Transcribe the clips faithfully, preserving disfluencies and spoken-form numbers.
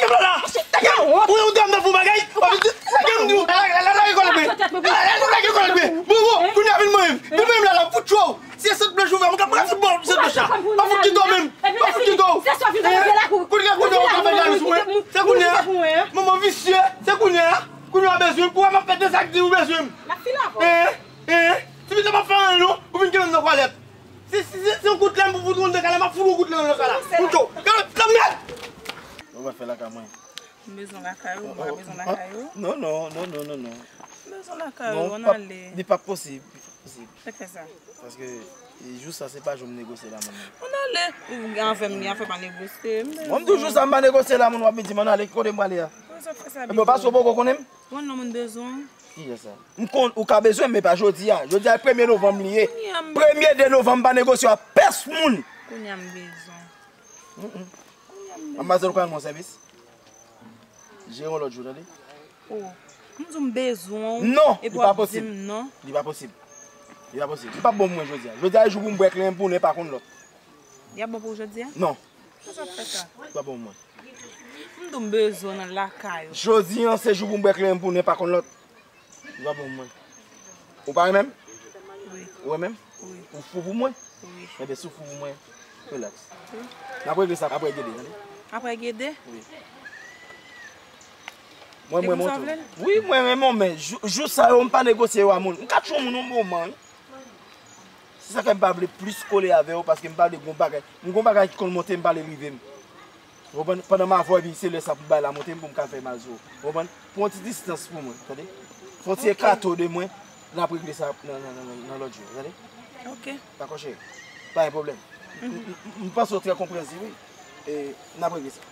Lage m la la. Lage m. Ou, ou te ann fè yon bagay. Lage m di w. Lage kòlèt mwen. Lage kòlèt mwen. Bon, bon, kounye a vin mwen menm. Vin mwen menm la la. Fout cho. Si se sèt blanch ou fè, mwen ka pran foutbòl, sèt blanch la. Pa fout kite w menm. Pa fout kite w. Kounye a, kounye a, ou ka fè jalou sou mwen. Se kounye a. Manman visye. Se kounye a. Kounye a w bezwen m. Pou w wè m ap fè de sa k di ou bezwen m. Hein? Hein? Ti pitit la p ap fè anyen non. Ou vin kenbe m nan kòlèt. Si, si, si, si yon kout lè m pou fout ou anndan kay la, m ap fout ou kout lè nan kay la. Fout ou. Gade, gade mèt. Ou pa fè lakay mwen. M bezwen lakay ou, m pa bezwen lakay ou. Non, non, non, non, non, non. M bezwen lakay ou, ann ale. Li p ap posib, li p ap posib. Sa k fè sa? Paske, e, jou sa, se pa jou m negosye la, moun. Ann ale. Ou gen avè m, gen afè pa negosye. M bezwen. Mwen, m di w jou sa, m pa negosye la, moun, w ap vin di m ann ale, ki kote m prale a? Pou sa fè sa, Bigo? Ebyen, paske w poko konnen m? Bon, non, moun bezwen. Kiyès sa? M konn ou ka bezwen m, men pa jodi a. Jodi a, premye novanm li ye. Kounye a m. Premye de novanm, m pa negosye ak pès moun. Kounye a m bezwen. Mm, mm. Kounye a m bezwen. Manmazèl, ou ka rann mwen sèvis? Jere yon lòt jou, tande? Oh. M di w m bezwen w. Non, li pa posib. Epi w ap di m non. Li pa posib. Li pa posib. Li p ap bon pou mwen jodi a. Jodi a, e jou pou m bwè kle m pou nen pa konn lòt. Li ap bon pou w jodi a? Non. Pou sa w fè sa? Li pa bon pou mwen. M di w m bezwen w nan lakay ou. Jodi a, se jou pou m bwè kle m pou nen pa konn lòt. Li pa bon pou mwen. Ou pa renmen m? Wi. Ou renmen m? Wi. Ou fou pou mwen? Wi. Enben, si w fou pou mwen, relax. Wi. N ap regle sa apre gede, tande? Apre gede? Wi. Mwen, mwen montre w. Wi, mwen renmen w, men jou, jou sa yo, m pa negosye yo a moun. M ka tchwe yon moun yon moman, wi. Se sa k fè m pa vle plis kole avè w, paske m pa vle gon bagay. M gon bagay ki konn monte m, m pa vle rive m. Ou konprann? Pandan m avè w, epi se lè sa pou bagay la monte m, pou m ka fè mal sou ou. Ou konprann? Pran yon ti distans pou mwen, tande? Fè yon ti ekato de mwen, n ap regle sa nan, nan, nan, nan, nan lòt jou, tande? Ok. Dakò, cheri? Pa gen pwoblèm. M, m, m, m panse w trè konprensib, wi. E n ap regle sa.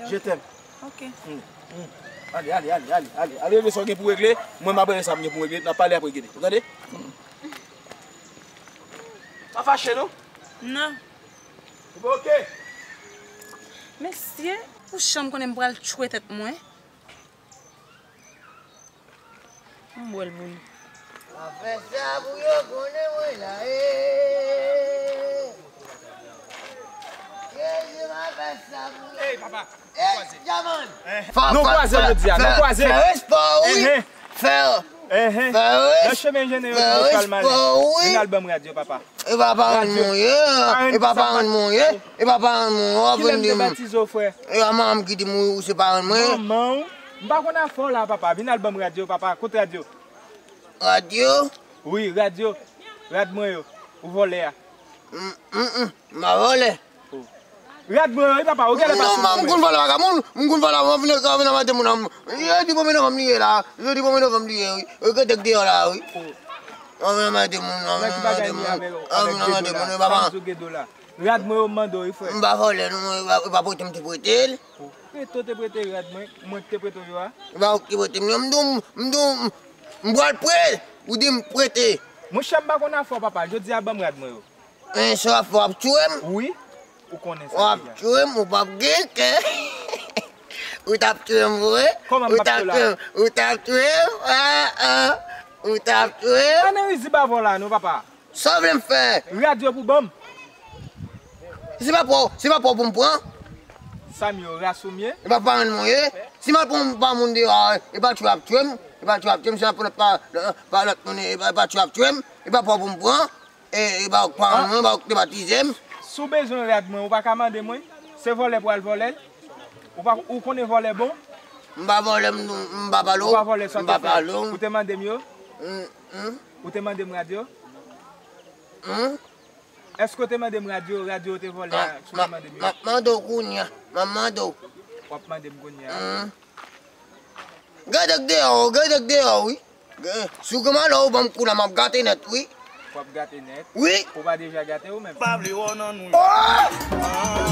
Je t'aime. Ok. Ale, ale, ale, ale, ale. Ale regle sa w gen pou regle. Mwen, m ap regle sa m gen pou m regle. N ap pale apre, gede. Ou tande? Pa fache, non? Non. Ou ok? Mesye, pou chanm konnen m pral tchwe tèt mwen. M bwè l pou li. Pa fè sa pou yo konnen mwen la, eh. Jezi, pa fè sa pou yo. Ey, papa, nou kwaze. Nou kwaze jodi a, nou kwaze. Fè respè w, wi. Fè, fè respè w, wi. Nan chemen Jeneyo, nou pral male. Vin al ban m rad yo, papa. E pa parenn mwen ye, e pa parenn mwen ye, e pa parenn mwen, w ap vin di m. Kilè m te batize w, frè? E a manman m ki di m ou se parenn mwen. Manman w? M pa konn afè w la, papa. Vin al ban m rad yo, papa. Kote rad yo? Rad yo? Wi, rad yo. Rad mwen yo. Ou vòlè a. M, m, m, m pa vòlè. Rad mwen yo, wi, papa. Ou genlè pa sou mwen. M konn vòlè bagay moun, m konn vòlè moun, vin, vin anmède moun. Jodi premye novanm li ye la. Jodi premye novanm li ye, wi. Yo gen dèk deyò la, wi. Anmède moun, anmède moun, anmède moun, papa. Rad mwen yo m mande w, wi, frè. M pa vòlè, non, e pa, e pa prete m te prete l. Prete w te prete rad mwen, mwen ki te prete w yo a? E pa ou ki te prete m, non, m di w, m di w, m pral pre, ou di m prete. Monchè, m pa konn afè w, papa. Jodi a, ban m rad mwen yo. Men sa w ap fè, w ap tchwe m? Wi, ou konnen sa deja. W ap tchwe m, ou p ap gen kè. Ou t ap tchwe m vre? Kòman m p ap tchwe w la? Ou t ap tchwe m, ou t ap tchwe m, ah, ah. Ou t ap tchwe m. Pa nan rizib avè w la non, papa. Sa w vle m fè? Rad yo pou ban m. Se pa pa w, se pa pa w pou m pran. Sa m ye, ras ou m ye? E pa parenn mwen ye. Si m al pran yon pa moun deyò a, e pa tchwe ap tchwe m, e pa tchwe ap tchwe m, si m al pran lòt pa, pa lòt moun, e pa, e pa tchwe ap tchwe m, e pa pa w pou m pran. E, e ba w k paran mwen, ba w k te batize m. Si w bezwen rad mwen, ou pa ka mande mwen? Se vòlè pral vòlè l? Ou pa, ou konnen vòlè bon? M pa vòlè, m, m pa pale w. Ou pa vòlè, sa w te fè? M pa pale w. Ou te mande m yo? Hum, hum. Ou te mande m rad yo? Hum? Èske w te mande m rad yo, rad yo ou te vòlè a, si w te mande m yo? M ap mande w kounye a. M ap mande w. W ap mande m kounye a? Hum. Gade k deyò, gade k deyò, wi. Gen, si w gen malè, ou ban m kou la, m ap gate nèt, wi. W ap gate nèt? Wi. Ou pa deja gate ou menm? Pa vle wè w nan nou. Oh!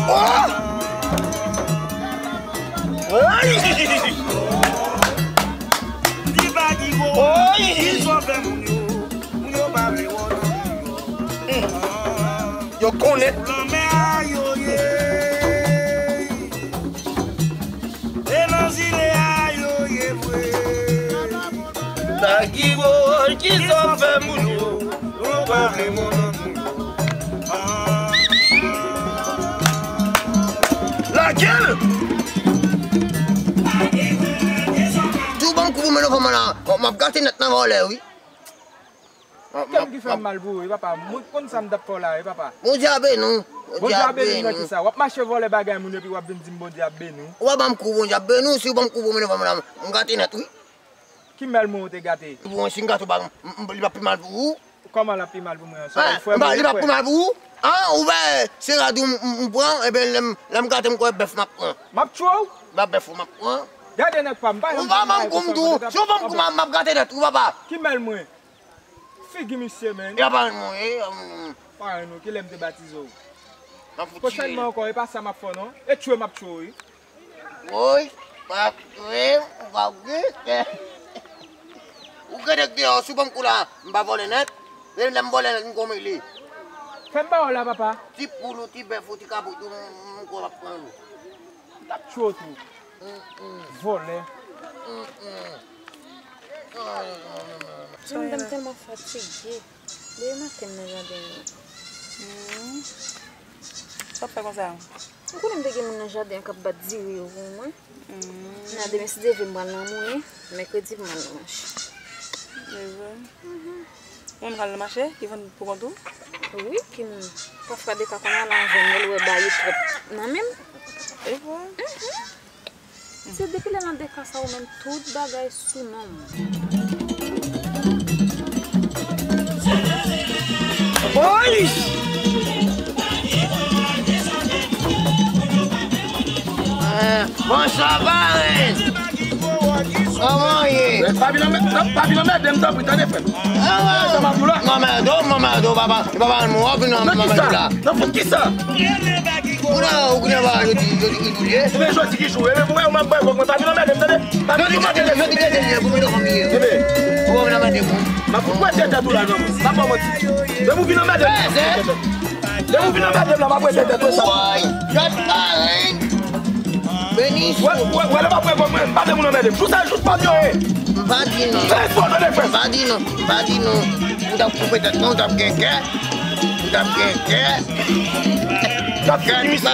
Oh! Oy! Di pa ki bo, ki sa w fè moun yo, moun yo pa vle wè w nan nou yo. Yo konnen. Lanmè a yo ye. E nan zile a yo ye vre. Tagiwo, kisa w fè moun yo? Yo pa vle moun nan moun. Lage l! Tou ban m kou pou mennen fanm la. M ap gate nèt nan vòlè, wi. Kè m ki fè m mal pou ou, wi, papa. Mwen konn sa m t ap fè w la, wi, papa. Bondye a beni w. Bondye a beni w nan kisa? W ap mache vòlè bagay moun epi w ap vin di m Bondye ap beni w. Ou pa ban m kou, Bondye ap beni w. Si w ban m kou pou mennen fanm la, m gate nèt, wi. Ki mèl mwen ou te gate? Bon, si m gate w, m, m, li p ap pi mal pou ou. Kòman l ap pi mal pou mwen? An, frè m ou ye, frè. Li p ap pi mal pou ou. An, ou wè, se rad ou m, m, m pran, ebyen, lè m, lè m gate m kwè bèf m ap pran. M ap tchwe w. Ba bèf ou m ap pran. Gade nèg pa m, pa janm di m bagay konsa. Ou pa ban m kou m tou. Si w ban m kou m ap, m ap gate nèt, ou papa. Ki mèl mwen? Figi misye, menn. E pa parenn mwen ye. Parenn ou, kilè m te batize w? Pwochènman ankò, e pa sa m ap fè w non. E tchwe m ap tchwe w, wi. Woy, w ap tchwe m, ou p ap gen kè. Ou gen nèg deyò, si w ban m kou la, m pa vòlè nèt. Lè m vòlè nèt, m konn li. Fè m ba w la, papa. Ti poul ou, ti bèf ou, ti kabrit ou, m, m, m kwè m ap pran ou. M t ap tchwe w tou. Vòlè. Jodi m tèlman fatige. Depi maten m nan jaden an. Sa w ap fè konsa? Ou konnen m te gen moun nan jaden an k ap bat diri yo pou mwen. Nan demen si Dye vle m pral nan moulen, mèkredi pou m al nan mache. Ou menm k al nan mache, ki vann pou kont ou? Wi, ki moun. Pafwa de ka konn al anvan m, lè l wè bagay yo twòp nan men m. E vre? Se depi lè nan de ka sa yo menm tout bagay sou non m. Woy! Bonswa, parenn. Kòman w ye? Pa vin anmè-, pa vin anmède m, tanpri, tande, frè m. Sa m ap di w la. M anmède w, m anmède w, papa. E papa, m wè w vin anmède w la. Nan fòt kisa? Ou nan, ou nan ba jodi, jodi ki jou ye? Ebyen, jodi ki jou? Ebyen, pou mwen, ou m ap bay kòk mwen, pa vin anmède m, tande? Pa vin anmède m, jodi ki jou ye, pou mwen, fanmi ye. Ebyen. Ou pa vin anmède m. M ap foutre tèt ou la, granmoun. M ap ba w manti. Depi ou vin anmède m, m ap foutre tèt ou. Depi ou vin anmède m la, m ap foutre tèt ou, sa. Woy, jòt parenn. Beni. Wè, wè, wè, lè m ap bay kòk mwen, pa vle moun anmède m. Jou sa, jou pa m yo ye. M pa di non. Fè espò, tande, frè. M pa di non, m pa di non. Ou t ap koupe tèt mwen, ou t ap gen kè. Ou t ap gen kè. T ap fini misye.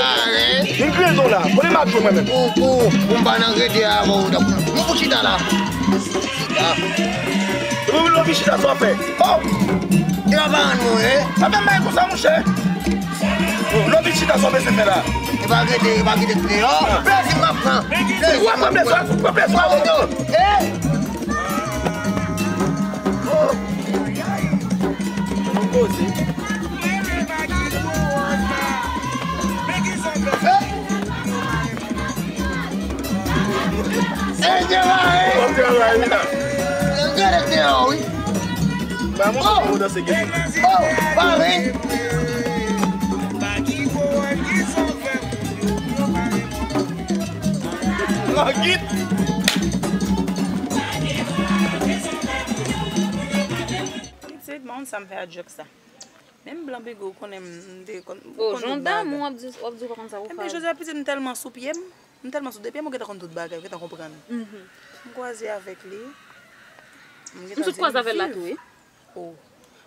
Vin kriye non la. Kote m ap jwe mwen menm? Pou, pou, pou m pa nan rete avè w, ou t ap, m pou chita la. Chita. Epi lè w vin chita, sa w ap fè? Oh! Travay an nou, eh? Sa fè m bay konsa, monchè. Lè w vin chita, sa w bezwen fè la? E pa rete, e pa kite deyò. Plezi m ap pran. Plezi m ap pran. Ou ap pran plezi, ou ap pran plezi, ou ap pran. Eh! Oh! Poze. Bon travay, wi la. Gade deyò, wi. Ba mwen, oh, mwen danse gen. Oh, pa vre. Langit. Pitit, mwen konn sa m fè a djòk sa. Menm blan bigo, ou konnen m, m te konn, ou konn tout bagay. Oh, jan w damou, w ap di, w ap di w pa konn sa pou fè. Enben, jodi a, pitit, m tèlman sou pye m, m tèlman sou de pye m, ou gentan konn tout bagay, ou gentan konprann. Mhm. M kwaze avèk li. M gentan di li viv. M sot kwaze avè l la tou, wi. Oh.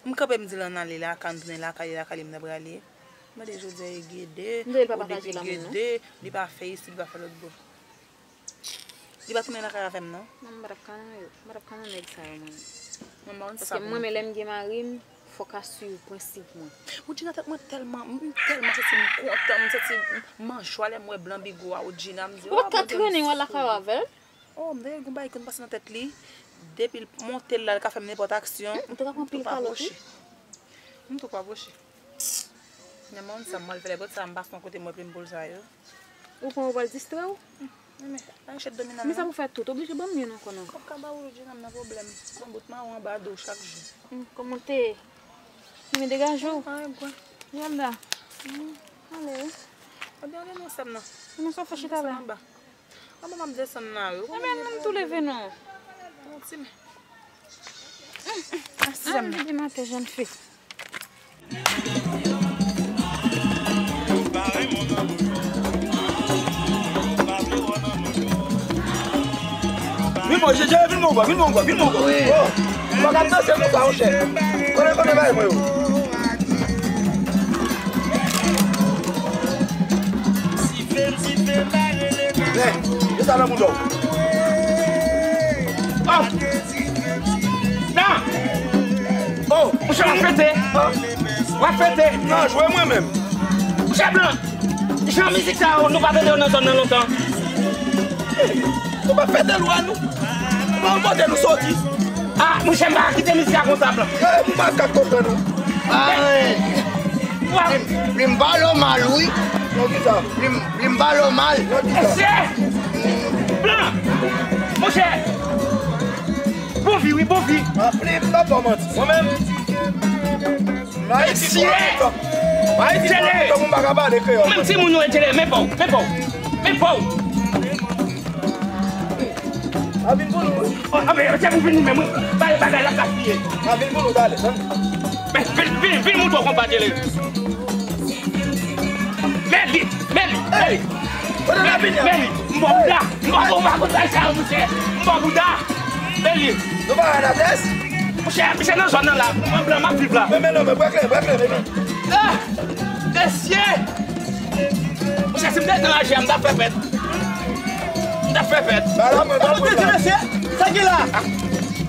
M kanpe, m di l ann ale lakay, m tounen lakay li, lakay li m t ap prale. M mande jodi a e gede, ou depi gede, li pa fè isit, li pa fè lòt bò. Li pa tounen lakay avè m, non. Non, m pa t ap ka nan yo. M pa t ap ka nan nèg sa yo, mwen. Mwen, mwen, paske mwen menm, lè m gen mari m, fòk asire prensip mwen. Woodjina, tèt mwen tèlman, m tèlman santi m kontan, m santi m an jwa lè m wè blan bigo a, Woodjina, m di, oh, Bondye, mèsi. Ou pa t ka trennen w al lakay ou avè l? Oh, m te gen yon bagay ki konn pase nan tèt li. Depi l monte l la, l ka fè m nenpòt aksyon. M te ka pran pil kalòt, wi. M tou pa pwoche. Nan mond sa, m al fè lè bòt sa, m pa fon kote m wè plim poul sa yo. Ou pran ou pral distrè w? Men, pa rete dòmi nan men sa pou fè tout. Oblije ban m youn ankò non. Kòb ka ba ou, Djina, m nan pwoblèm. Pran bout mawon anba do chak jou. Hmm, kòman w te ye? Men degaje w. Mwen pa gen pwen. Janda. Hmm. Ale wi. Ebyen, ale non, sè m nan. Men sa w fè chita la? Anba. Anba m ap desann la wi. Ebyen, ann tou leve non. Bon, ti men. Asèm. An, depi maten, jèn fi. Vin bon, Jeje, vin bon, vin bon, vin bon. Oh, ou pa ka danse konsa, monchè. Konnen, konnen bagay mwen yo. Men, yo sa nan bouda w. Oh! Nan! Oh! Monchè, w ap fete! Oh! W ap fete! Nan, jwe mwen menm. Monchè blan! Jan mizik sa yo, nou pa tande yo nan zòn nan lontan. Nou pa fete lwa nou. Bon, kote nou soti? Ah, monchè, m pa ka kite mizik la konsa, blan. Eh, m pa ka konprann ou. Ah, wi. Plim, plim pale w mal, wi. Nan ki sa? Plim, plim pale w mal. Nan ki sa? Mesye! Blan! Monchè! Bon vi, wi, bon vi. Ah, plim, pa fè manti. Mwen menm. Mesye! Tele! Menm timoun yo e tele, men pa w, men pa w, men pa w. A vin pou nou. Oh, a, men, se pou vin nou menm, wi. Ba yo bagay la gaspiye. A vin pou nou, talè, tann. Men, vin, vin, vin moutre w konpa tele. Men li, men li, men li. Hey! Kote n ap vini a? Men li. M ba w bouda. M ba w, m ba w bouda sa, monchè. M ba w bouda. Men li. Nou pa ann adrès? Monchè, misye nan zòn nan la. Mwen blan, m ap viv la. Men, men, non, men, bwè klè, bwè klè, men, men. Ah! Mesye! Monchè, si m te nan aje a, m t ap fè fèt. M t ap fè fèt. Ba la, mwen, ba mwen, ba. Mesye, sa ki la?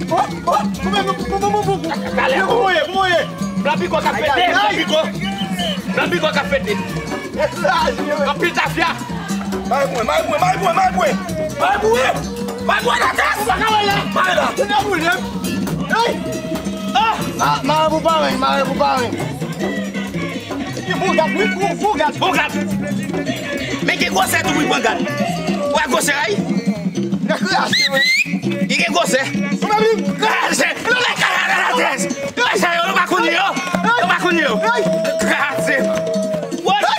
Oh, oh, koupe, koupe, koupe, koupe. Talè. Koupe, koupe. Blan Pigo k ap fete, Blan Pigo. Blan Pigo k ap fete. Anpil tafya. Mare pou mwen, mare pou mwen, mare pou mwen, mare pou mwen. Mare pou mwen. Mare pou mwen, la tèt. Ou pa ka wè la. Mare la. Tèt la boule. Hey! Ah! Ma, mare pou parenn, mare pou parenn. Bon gad, wi, bon, bon gad. Bon gad. Men gen gwosè tou, wi, bon gad. Ou wè gwosè a, wi? Nan kraze, wi. Li gen gwosè. Kraze. Kraze. Sa yo, nou pa konn yo. Nou pa konn yo. Kraze. Woy.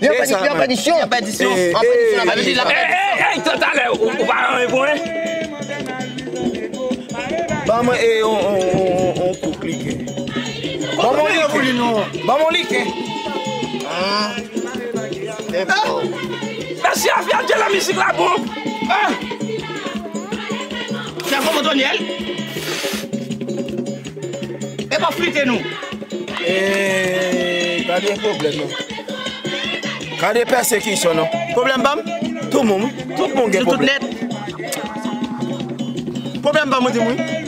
Yo pèdi, yo pèdi. Yo pèdi. An pèdi, an pèdi. Ey, ey, ey, talè, ou, ou pa anyen pou mwen? Ban mwen e on, on, on, on, on kou klike. Ban mwen like. Ban mwen like. Mesye a fè de la mizik la bon. Ah! Chèf Montolyèl. E pa flite nou. E gade pwoblèm nan. Gade pèsekisyon nan. Pwoblèm pa m? Tout moun, wi. Tout moun gen pwoblèm. Pwoblèm pa m, ou di m wi.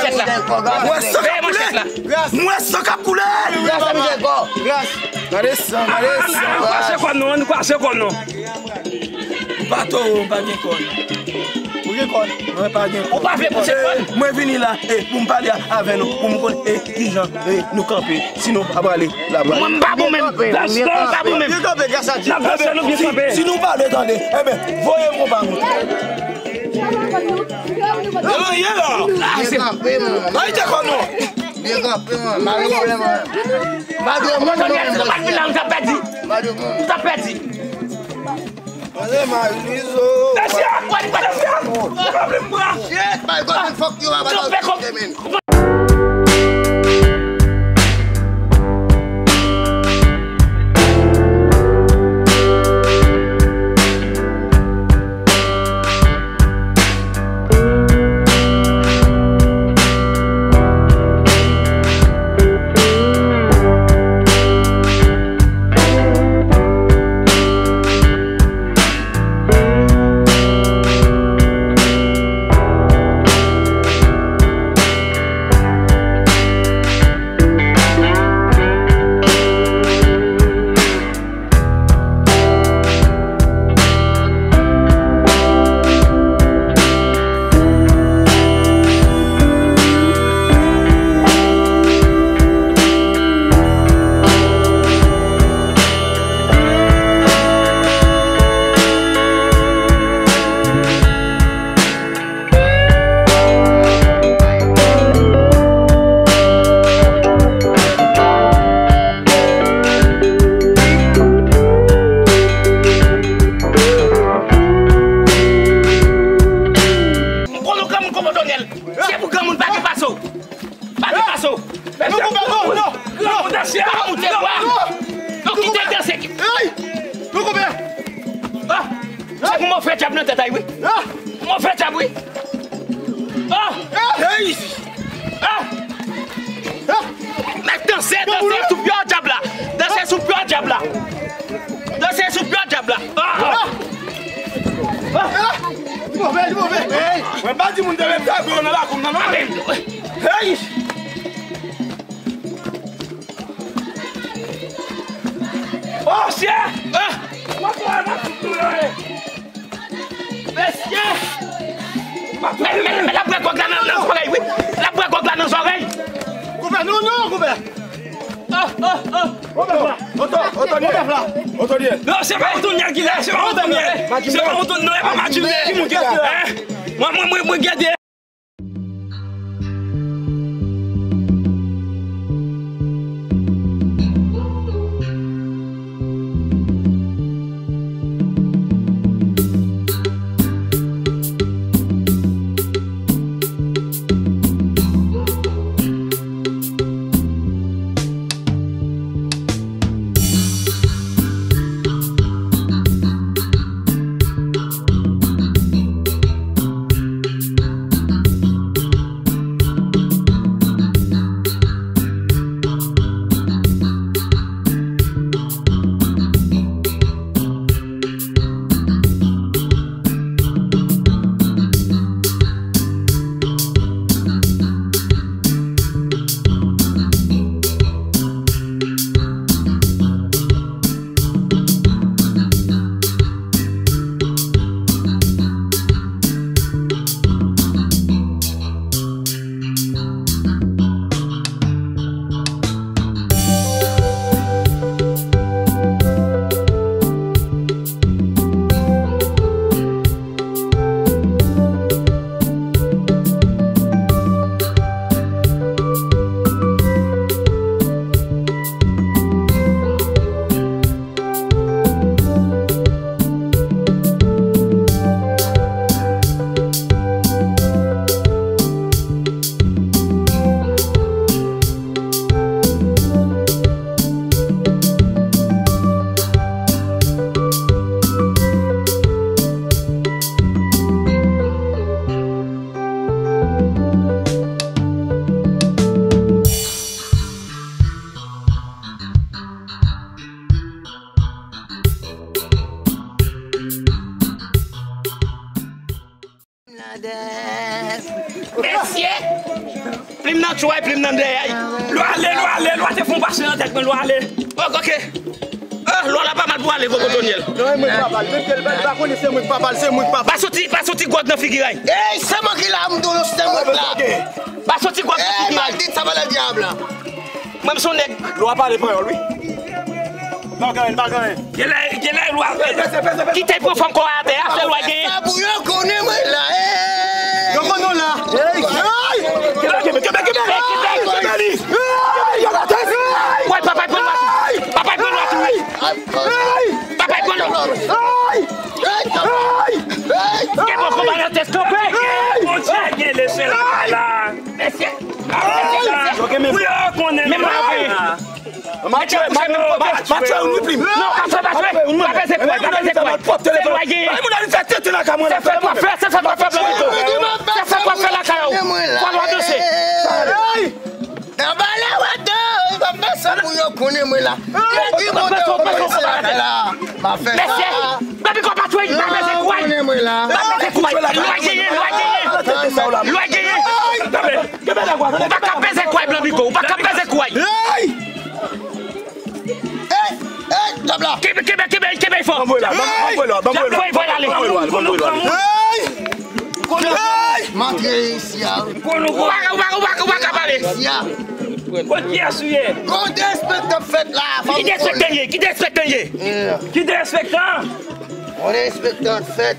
manchèt la. Mwen san k ap koule. Mwen san k ap koule. Gade san, gade san. Ann kwache kò nou, ann kwache kò nou. M pa towo, m pa gen kòn. Ou gen kòn? Mwen pa gen kòn. Ou pa vle pouse kòn? Mwen vini la, e, pou m pale avè nou, pou m konn, e, kijan, e, nou kanpe. Sinon, pa prale la prale. Mwen m pa bon menm. Gaston, m pa bon menm. Byen kanpe, gras a Dye. N ap danse, nou byen kanpe. Si nou pa vle tande, enben, voye m konpa nou. Yo, ye la. Byen kanpe, man. Byen kanpe, man. Pa gen pwoblèm, man. Pa gen moun, non, m pa t vin la, m t ap pèdi. M t ap pèdi. Mande Marie Louise, oh. Mesye, mesye, ou pa vle m pran. Shit, my God, fuck you, my God. M konn yon granmoun konpòte w, Nèl. Se pou granmoun pa gen pase w. Pa gen pase w. Non, konpè, non, non, non. Granmoun danse, pa moute bwa. Non, kite danse. Ey! Non, konpè. Ah! Se pou move dyab nan tèt a, wi. Ah! Move dyab, wi. Ah! Hey! Ah! Ah! Mèt danse, danse sou pye dyab la. Danse sou pye dyab la. Danse sou pye dyab la. Ah! Ah! Ah! Li move, li move. Hey! Mwen pa di moun de mèt sa, gwo nan lakou m nan, non. Hey! Oh, chè! Ah! Mwen pran nan tout nou yo, eh! Mesye! Men, men, men, l ap bwè gwòg la nan, nan zòrèy, wi. L ap bwè gwòg la nan zòrèy. Konpè, non, non, konpè. Ah, ah, ah. Oto, oto, oto, oto, oto. Non, se pa oto Nèl ki la, se pa oto Nèl. Se pa oto, non, e pa Matinè. Ki moun ki la? Eh, mwen, mwen, mwen, mwen gade. Tchou ay plim nan dèyè. Lwa ale, lwa ale, lwa te fè yon pase nan tèt mwen, lwa ale. Ok, ok. Ah, lwa la pa mal pou ale, Koko Tonyèl. Non, e mwen k pa pale. Menm ke l pa konnen se mwen k pa pale, se mwen k pa pale. Pa soti, pa soti gwòg nan figi ay. Ey, se mwen ki la, m di w se mwen k la. Pa soti gwòg nan figi ay. Ey, maldita, malè dyab la. Mwen, m se yon nèg. Lwa pale panyòl, wi. Pa gen anyen, pa gen anyen. Genlè, genlè lwa. Kite l pran fanm kò a atè a, se lwa genyen. Sa pou yo konnen mwen la, ey! Yo konnen w la. Ey! Ey! Kenbe, kenbe, kenbe, kenbe! Ey! Kenbe li! Ey! Yo la tèt! Wè, papa pran lwa tou. Papa pran lwa tou, wi. Ey! Papa pran lwa. Ey! Ey! Ey! Gen bon konba nan tèt kanpe. Bondye gen lese la. Mesye. Mesye. Pou yo konnen mwen la. Matye, matye, matye, ou nwi plim. Non, pa fè, pa fè. Pa peze kwa, pa peze kwa. Se lwa genyen. Ay, moun al fè tete nan ka mwen. Se fèt w ap fè, se fèt w ap fè, Blanbiko. Se fèt w ap fè lakay ou. Fò lwa danse. Ey! Nan bale wato, li pa fè sa pou yo konnen mwen la. Yo di mwen yo konnen se lakay la. Pa fè sa. Mesye, Blanbiko pa tchwey, pa peze kwa. Konnen mwen la. Pa peze kwa. Lwa genyen, lwa genyen. Lwa genyen. Ou pa ka peze kwa, Blanbiko. Ou pa ka peze kwa. Ey! Ey! Ey! Djab la! Kenbe, kenbe, kenbe, kenbe fò. Ban m wè la, ban m wè la, ban m wè la. Djab la, voye ale. Ban m wè la, ban m wè la. Ey! Ey! Mantre isi a. Ou pa, ou pa, ou pa, ou pa ka pale. Isi a. Kot kiyès ou ye? Gon derespektan fèt la. Ki derespektan ye? Ki derespektan ye? Ki derespektan? Gon derespektan fèt.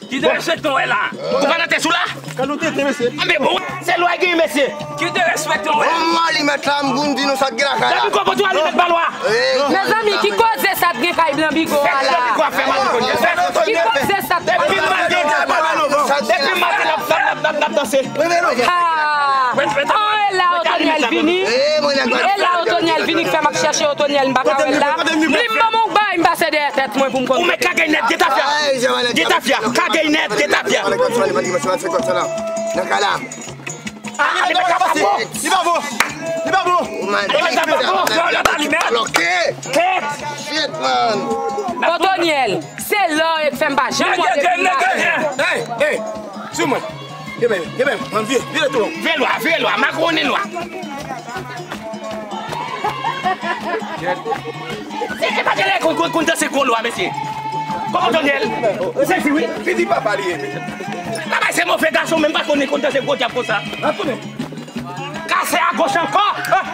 Ki derespektan w wè la? Ou pa nan tès ou la? Kan nou tete, mesye. A, men bon, se lwa genyen, mesye. Ki derespektan w wè? Bon, mwen alimèt la, m pou m di nou sa k gen lakay la. Blanbiko, bon, tou alimèt ba lwa. Mezanmi, ki koze sa t gen kay Blanbiko a la? Ki koze sa t gen kay Blanbiko a la? Depi maten, depi maten, n ap, n ap, n ap, n ap danse. Ha! An, e la Otonyèl vini. E la Otonyèl vini k fè m ap chèche Otonyèl, m pa ka wè l la. Plim ban m yon bay, m pase dèyè tèt mwen pou m konn. Ou met kagèy nèt, detafya. Detafya, kagèy nèt, detafya. Nan kay la. Ah, li pa bon. Li pa bon. Li pa bon. Vòlè pa li menm. Shit, man. Otonyèl, se lò e k fè m pa janm wè depi maten. Hey, hey, sou mwen. Kenbe, kenbe, mwen vye, vye tou. Vye lwa, vye lwa, makoni lwa. Se, se pa genlè konn, konn, konn danse gwo lwa, mesye. Kòman Daniel? Ou sezi, wi. Fini papa li ye. Papa se move gason, menm pa konnen konn danse gwo dyab konsa. An tounen. Kase agoch ankò. Ah!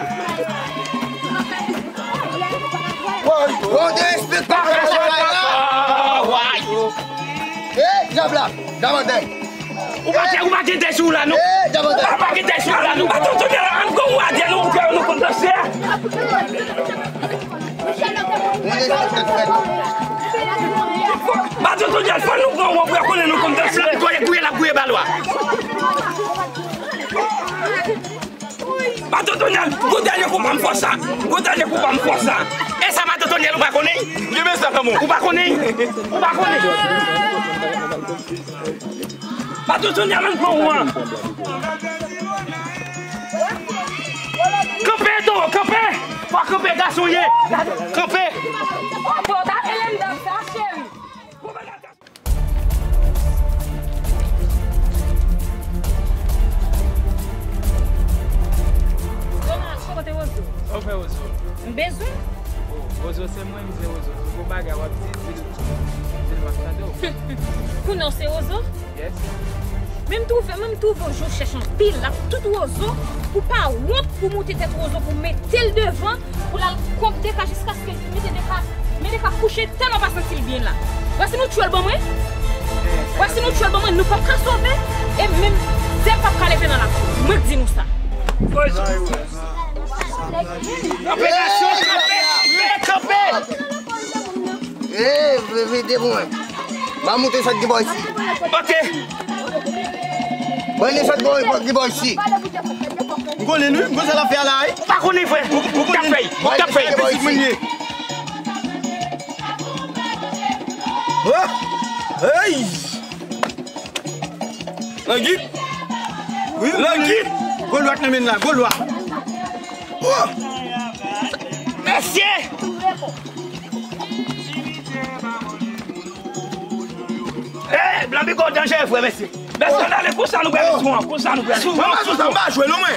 Woy, woy, de respekte. Kase agoch ankò. Woy. Eh, dyab la, damandè. Ou pa gen, ou pa gen dèy sou ou la, non? Eh, dyab la. Ou pa gen dèy sou ou la, non? Baton Tonyèl, ann gon wadè nou, pou fè nou konn danse. Baton Tonyèl, fò nou pran wòb, pou yo konnen nou konn danse. Gouye, gouye, l ap gouye bal ou a. Baton Tonyèl, gwo dènye kou pa m fò sa. Gwo dènye kou pa m fò sa. E sa, Baton Tonyèl, ou pa konnen? Gen mesaj, kanmon. Ou pa konnen? Ou pa konnen? Baton Tonyèl, ann pran ou an. Kanpe, Edo, kanpe! Fò kanpe, gason ye! Kanpe! Bon, ta rele m dam sa, cheri. Donald, kote Wozo? Sa w fè Wozo? M bezwen. O, Wozo se mwen, m se Wozo. Tout bon bagay w ap di, di l, di l m ap tande w. Kounye a w se Wozo? Yes. Men m twouve, men m twouve w jwe chèch anpil ak tout Wozo pou pa wont pou moute tèt Wozo pou mete l devan pou l al kont Deka jiskaske l fin mete Deka. Men Deka kouche tèlman pa santi l byen la. W wè si nou tchwe l ban mwen? W wè si nou tchwe l ban mwen, nou p ap ka sove. E menm zèb p ap ka leve nan lakou. Mwen k di nou sa. Kanpe, gason, kanpe! Kanpe! Eh, vide pou mwen. M a moute sòt ki bò isi. Ok. Mwen li sòt ki bò isi. M konnen li, m konn sa l ap fè a la, wi. Ou pa konnen, frè. Ou, ou konnen. K ap fè, k ap fè. Pitit mwen ye. Oh! Hey! Langi! Wi, Langi! Gwo lwa k nan men l la, gwo lwa. Oh! Mesye! Eh, Blanbiko danjere, frè, mesye. Mesye, gade konsa nou pral sou an, konsa nou pral sou an. Mwen pa sou sa, m pa jwe non, mwen.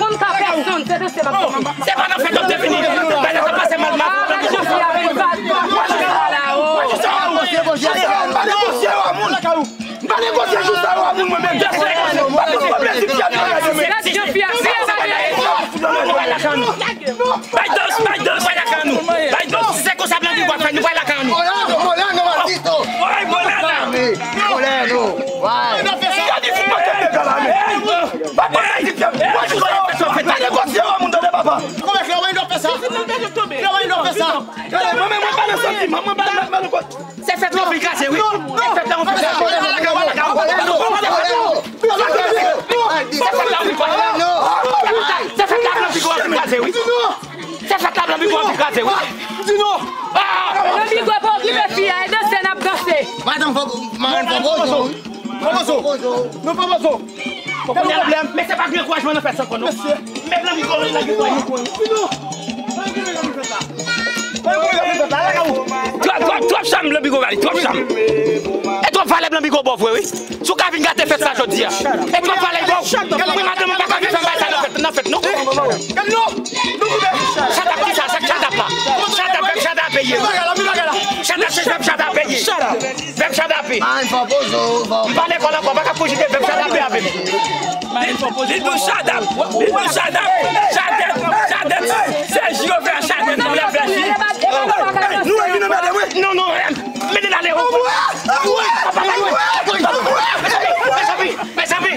konn ka pèsonn, se de se m ap konn. Se pa nan fèt w ap devini. Bagay sa pase mal, mal. Ah, men Jean-Pierre, men sa, sa la, oh. M pa negosye jou sa yo a moun mwen menm. M pa pran plezi fè travay yo menm. Bay dos, bay dos, bay lakan nou. Bay dos, si se konsa blan di w ap fè, nou bay lakan nou. Molano, Molano, maldito. Oy, Molano. Molano, vai. Gade fout manke mega la menm. Pa pran plezi fè. Mwen jou sa yo a fè, m pa negosye yo a moun tande papa. Kòman Cléo Mendo fè sa? Cléo Mendo fè sa? Mwen menm mwen pa nan santiman, mwen pa nan, pa nan kòt. Se fèt la w vin kraze wi. Se fèt la w vin kraze. Se fèt la w vin kraze wi. Se fèt la blan piga w vin kraze wi. Se fèt la blan piga w vin kraze wi. Blan piga pa okipe fi a, e danse n ap danse. Madanm fò, madanm fò bozo wi. Fò bozo. Nou fò bozo. Kounye a la, men se pa gen ankourajman nan fè sa ankò, non. Men Blanbigo, Blanbigo, Blanbigo. Twòp, twòp, twòp chanm, Blanbigo ba li, twòp chanm. E twòp valè Blanbigo ba w vre, wi. Si w ka vin gate fèt sa jodi a. E twòp valè ba w. Mwen madanm mwen pa ka vin fè m bay sa nan fèt, nan fèt, non. Shut up, ki sa, sa shut up la. Shut up, vèb shut up ye. Shut up, se vèb shut up ye. Vèb shut up. M pa lekòl ankò, pa ka kojite vèb shut up avè m. Li di w shut up, li di w shut up, shut up, shut up. Se ji yo fè shut up, nou lè fè ji. Nou wè vin anmède mwen. Non, non, mete l ale. Mezanmi, mezanmi,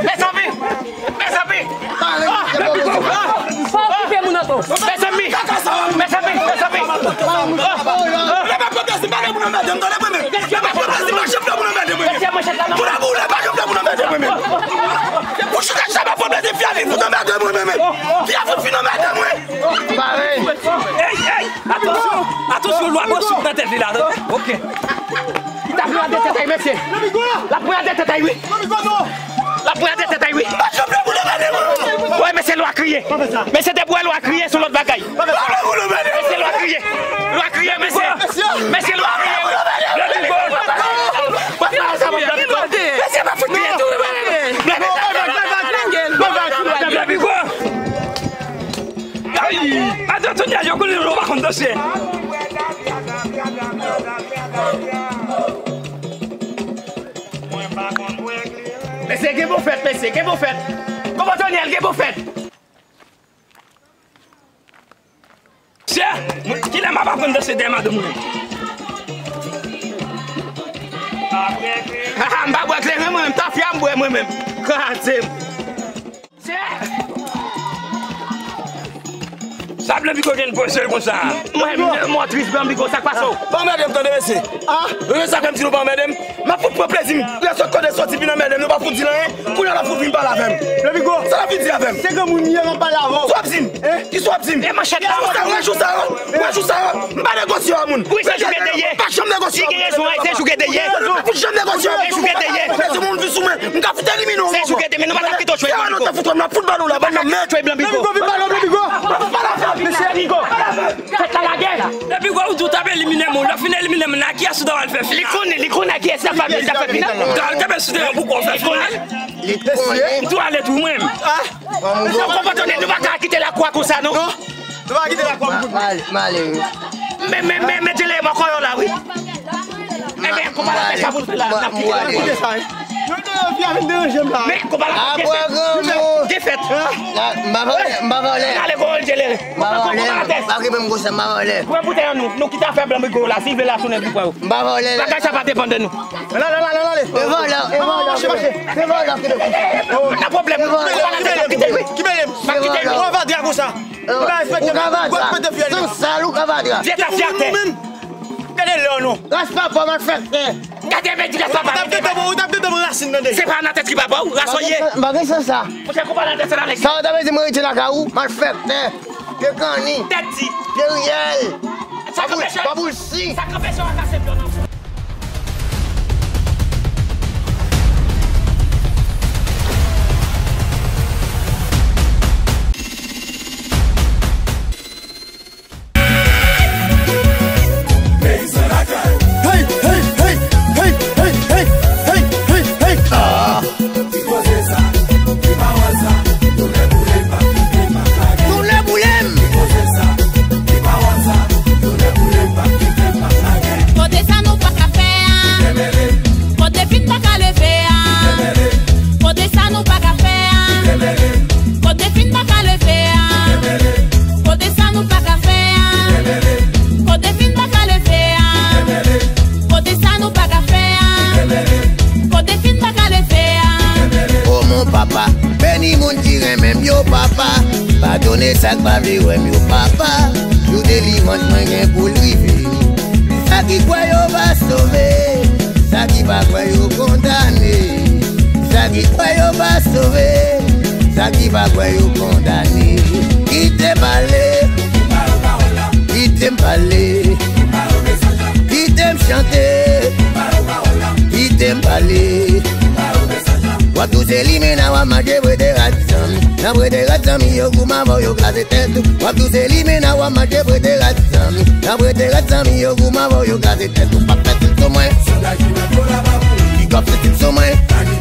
mezanmi, mezanmi. Fò w kite moun an to. Mezanmi, mezanmi, mezanmi. Lè pa pran plezi, pa gen moun anmède m, tande mwen menm. Lè pa pran plezi, pa janm fè moun anmède mwen menm. Pou la boule, pa janm fè moun anmède mwen menm. Pou chita chita pa pran plezi, fi a vin fout anmède mwen menm. Fi a fout fin anmède mwen. Ey, ey, atansyon, atansyon, lwa pran souf nan tèt li la, tande. Ok. Li ta pran de tèt ay, mesye. L ap pran de tèt ay, wi. L ap pran de tèt ay, wi. Wè, mesye, lwa kriye. Mesye, depi w wè lwa kriye, se yon lòt bagay. Mesye, lwa kriye. Lwa kriye, mesye. Mesye, lwa kriye, wi. Blanbigo. Mesye, pa fout kriye tou, wi. Blanbigo. Ay, adan Tonya, yo konnen yo pa konn danse. Mesye, gen bon fèt, mesye, gen bon fèt. Kòman Tonyèl, gen bon fèt. Chè, kilè m ap aprann danse dèyè madanm mwen? Haha, m pa bwè kleren mwen menm, tafya m bwè mwen menm. Kraze m. Sa Blanbigo gen poze l konsa? Mwen, mwen tris Blanbigo, sa k pase w? Pa anmède m tande mesye. Ah, mesye sa fè m di nou pa anmède m. M ap fout pran plezi m. Lè sòt kote sòti vin anmède m, nou pa fout di l anyen. Kounye a l ap fout vin pale avè m. Blanbigo. Sa l ap vin di avè m? Se granmoun m ye, m ap pale avè w. Sa w ap di m? Hein? Ki sa w ap di m? E manchèt la. Wè jou sa, wè jou sa, wè jou sa. M pa negosye a moun. Wi, se jou ke te ye. M pa janm negosye a moun. Li gen rezon, se jou ke te ye. M pa fout janm negosye a moun. Se jou ke te ye. Lè se moun vin sou mwen, m ka fout elimine w. Se jou ke te, men nou pa t ap kite w chwe Blanbigo. Fè yon lòt fout wè m, m ap fout bal ou la, bann nan men. Chwe Blanbigo. Blanbigo, vin bal ou, Blanbigo. Blanbigo. Fèt la lagè. Blanbigo, ou di w t ap elimine m, ou lè w fin elimine m nan, kiyès ou ta pral fè final? Li konnen, li konnen kiyès l ap fè, l ap fè final. Gade, w te mèt sou teren pou w fè final. Li konnen. M tou ale tou mwen. Ah. Mesye, w konpòte w, nou pa ka kite lakou a konsa, non. Non. Nou pa kite lakou a pou kout. Malere. Men, men, men, men, Djele, mwen konnen w la, wi. Enben, konpa la, sa pou l fè la, n ap kite lakou a. Kite sa, wi. Yo, yo, yo, fi a vin deranje m la. Men, konpa la, defèt. Defèt. M pa vòlè, m pa vòlè. Ale, gwo Djele. M pa vòlè, m pa vòlè. Pran boutèy an nou, nou kite afè Blanbigo la, si vle la tounen pou pran yo. M pa vòlè. Bagay sa pa depann de nou. Nan, nan, nan, nan, ale. E vòlè, e vòlè, e vòlè. Nan pwoblèm. Konpa la, defèt, kite l, wi. Ki bèlè m? M ap kite l, wi. Ou ka va dra konsa. Ou ka respekte m. Ou ka va dra. Ou ka respekte fi a. San sal, ou ka va dra. Vye tafya atè. Gade lè w non. Ras papa w, malfektè. Gade men di ras papa. Ou t ap gentan pran, ou t ap gentan pran rasin nan deja. Se pa nan tèt ki papa w, ras w ye. M pa gen sans sa. Monchè, konpa la, desann avèk li. Sa w ta vle di mwen rete lakay ou, malfektè. Pye kanni. Tèt di. Pye riyèl. Sa k anpeche. Baboul si. Sa k anpeche w a kase pye w nan. Hey, hey, hey. Ah. Doulè boule m. Kote sa nou pa ka fè a? Kote fin pa ka leve a? Kote sa nou pa ka fè a? Kote fin pa ka leve a? Kote sa nou pa ka fè a? Kote fin pa ka leve a? Kote sa nou pa ka fè a? Kote fin pa ka leve a? Oh mon papa, beni moun ki renmen m yo papa. Padone sa k pa vle wè m yo papa. Jou delivrans mwen gen pou l rive. Sa ki kwè yo va sove, sa ki pa kwè yo kondane. Sa ki kwè yo va sove, sa ki pa kwè yo kondane. Kite m ale, kite m pale, kite m chante, kite m pale. W ap toujou limena w a mande Prete rad zanmi yo, goumen avè w, yo kraze tèt ou. W ap touse limena, w ap manje, prete rad zanmi. Nan prete rad zanmi yo, goumen avè w, yo kraze tèt ou. Pa pèt sou mwen. Big up, se sou mwen.